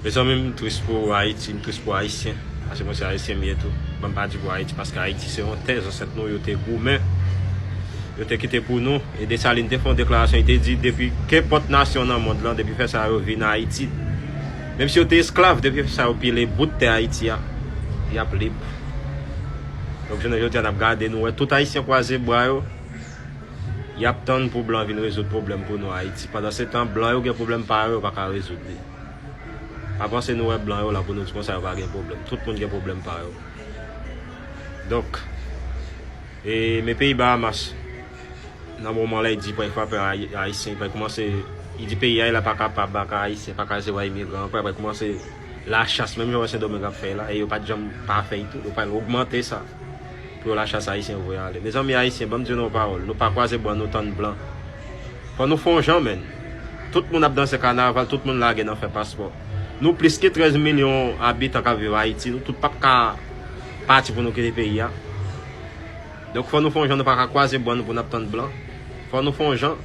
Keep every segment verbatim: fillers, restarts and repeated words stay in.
Mezanmi, m tris pou Ayiti, m tris pou Ayisyen. Paske mwen se Ayisyen m ye tou. Ban m pa di pou Ayiti, paske Ayiti se yon tè zansèt nou yo te goumen. Yo te kite pou nou. E Desalin te fè yon deklarasyon, li te di depi kenpòt nasyon nan mond lan, depi fè sa yo vin Ayiti. Menm si yo te esklav, depi fè sa yo pile bout tè Ayiti a, y ap lib. Donk, jounen jodi a, n ap gade, nou wè tout Ayisyen kwaze bra yo. Y ap tann pou blan vin rezoud pwoblèm pou nou Ayiti. Pandan se tan, blan yo gen pwoblèm pa yo, yo pa ka rezoud li. Pa panse nou wè blan yo la pou nou di konsa yo pa gen pwoblèm. Tout moun gen pwoblèm pa yo. Donk, e, men peyi Bahamas, nan moman la, li di pral frape Ay-, Ayisyen, pral kòmanse, li di peyi a la pa kapab ak Ayisyen, pa ka resevwa imigran ankò, pral kòmanse lachas, menm jan wè Sendomeng ap fè la, e yo pa t janm pa fè l tou, yo pral ogmante sa. Pou yo lachas Ayisyen yo voye ale. Mezanmi, Ayisyen, ban m di nou yon pawòl. Nou pa kwaze bra nou tann blan. Fò nou fè yon jan, menn. Tout moun ap danse kanaval, tout moun lage nan fè paspò. Nou plis ke trèz milyon abitan k ap viv Ayiti, nou tout p ap ka pati pou nou kite peyi a. Donk, fò nou fè yon jan, nou pa ka kwaze bra nou pou n ap tann blan. Fò nou fè yon jan.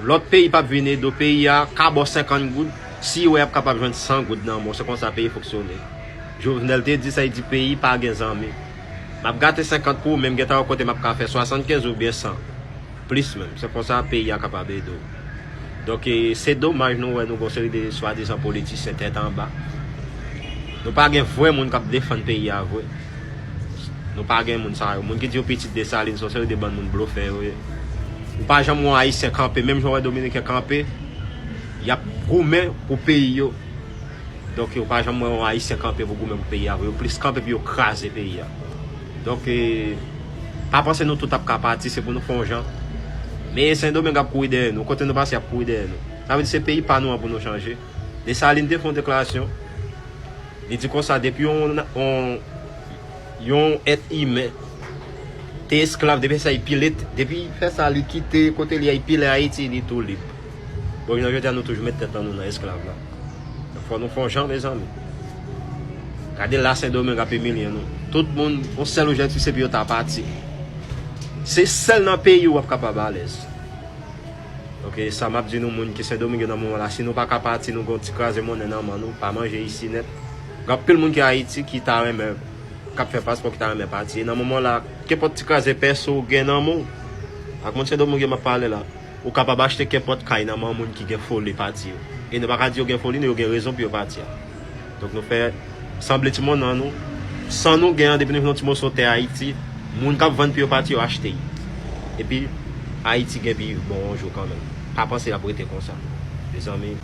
Lòt peyi p ap vin ede w, peyi a ka ba w senkant goud, si w wè y ap kapab jwenn san goud nan men w, se konsa peyi fonksyone. Jovenel te di sa, li di peyi pa gen zanmi. M ap gate senkant pou ou, men m gentan wè kote m ap ka fè swasannkenz oubyen san. Plis menm, se konsa peyi a kapab ede w. Donk, e, se domaj nou wè nou gon seri de swadizan politisyen tèt anba. Nou pa gen vrè moun k ap defann peyi a vre. Nou pa gen moun sa yo. Moun ki di yo pitit Desalin, se yon seri de bann moun blofè yo ye. Ou pa janm wè yon Ayisyen kanpe, menm jan w wè Dominiken kanpe, y ap goumen pou peyi yo. Donk, ou pa janm wè yon Ayisyen kanpe pou goumen pou peyi a vre. Yo plis kanpe pou yo kraze peyi a. Donk, e, pa panse nou tout ap ka pati, se pou nou fè yon jan. Men Sendomeng ap kouri dèyè nou. Kote nou pase, y ap kouri dèyè nou. Sa vle di se peyi pa nou an pou nou chanje. Desalin te fè yon deklarasyon. Li di konsa, depi yon, yon, yon èt imen te esklav, depi sa li pile, depi fè sa li kite kote li a, li pile Ayiti, li tou lib. Bon, jounen jodi a, nou toujou met tèt an nou nan esklav la. Donk, fò nou fè yon jan, mezanmi. Gade la Sendomeng ap imilye nou. Tout moun, yon sèl objektif, se pou yo ta pati. Se sèl nan peyi w ap kapab alèz. Donk, e sa m ap di nou, moun ki Sendomeng yo nan moman la, si nou pa ka pati, nou gon ti kraze monnen nan men nou, pa manje isi nèt. Gen anpil moun ki Ayiti ki ta renmen, k ap fè paspò, ki ta renmen pati. E nan moman la, kenpòt ti kraze pèso w gen nan men w, ak moun Sendomeng yo m ap pale la, ou kapab achte kenpòt kay nan men moun ki gen foli pati yo. E nou pa ka di yo gen foli, non, yo gen rezon pou yo pati a. Donk, nou fè sanble ti monnen an nou. San nou gen an, depi nou jwenn yon ti moso tè Ayiti, moun k ap vann pou yo pati yo achte l. Epi, Ayiti gen pi bon yon jou kanmenm. Pa panse l ap rete konsa. Mezanmi,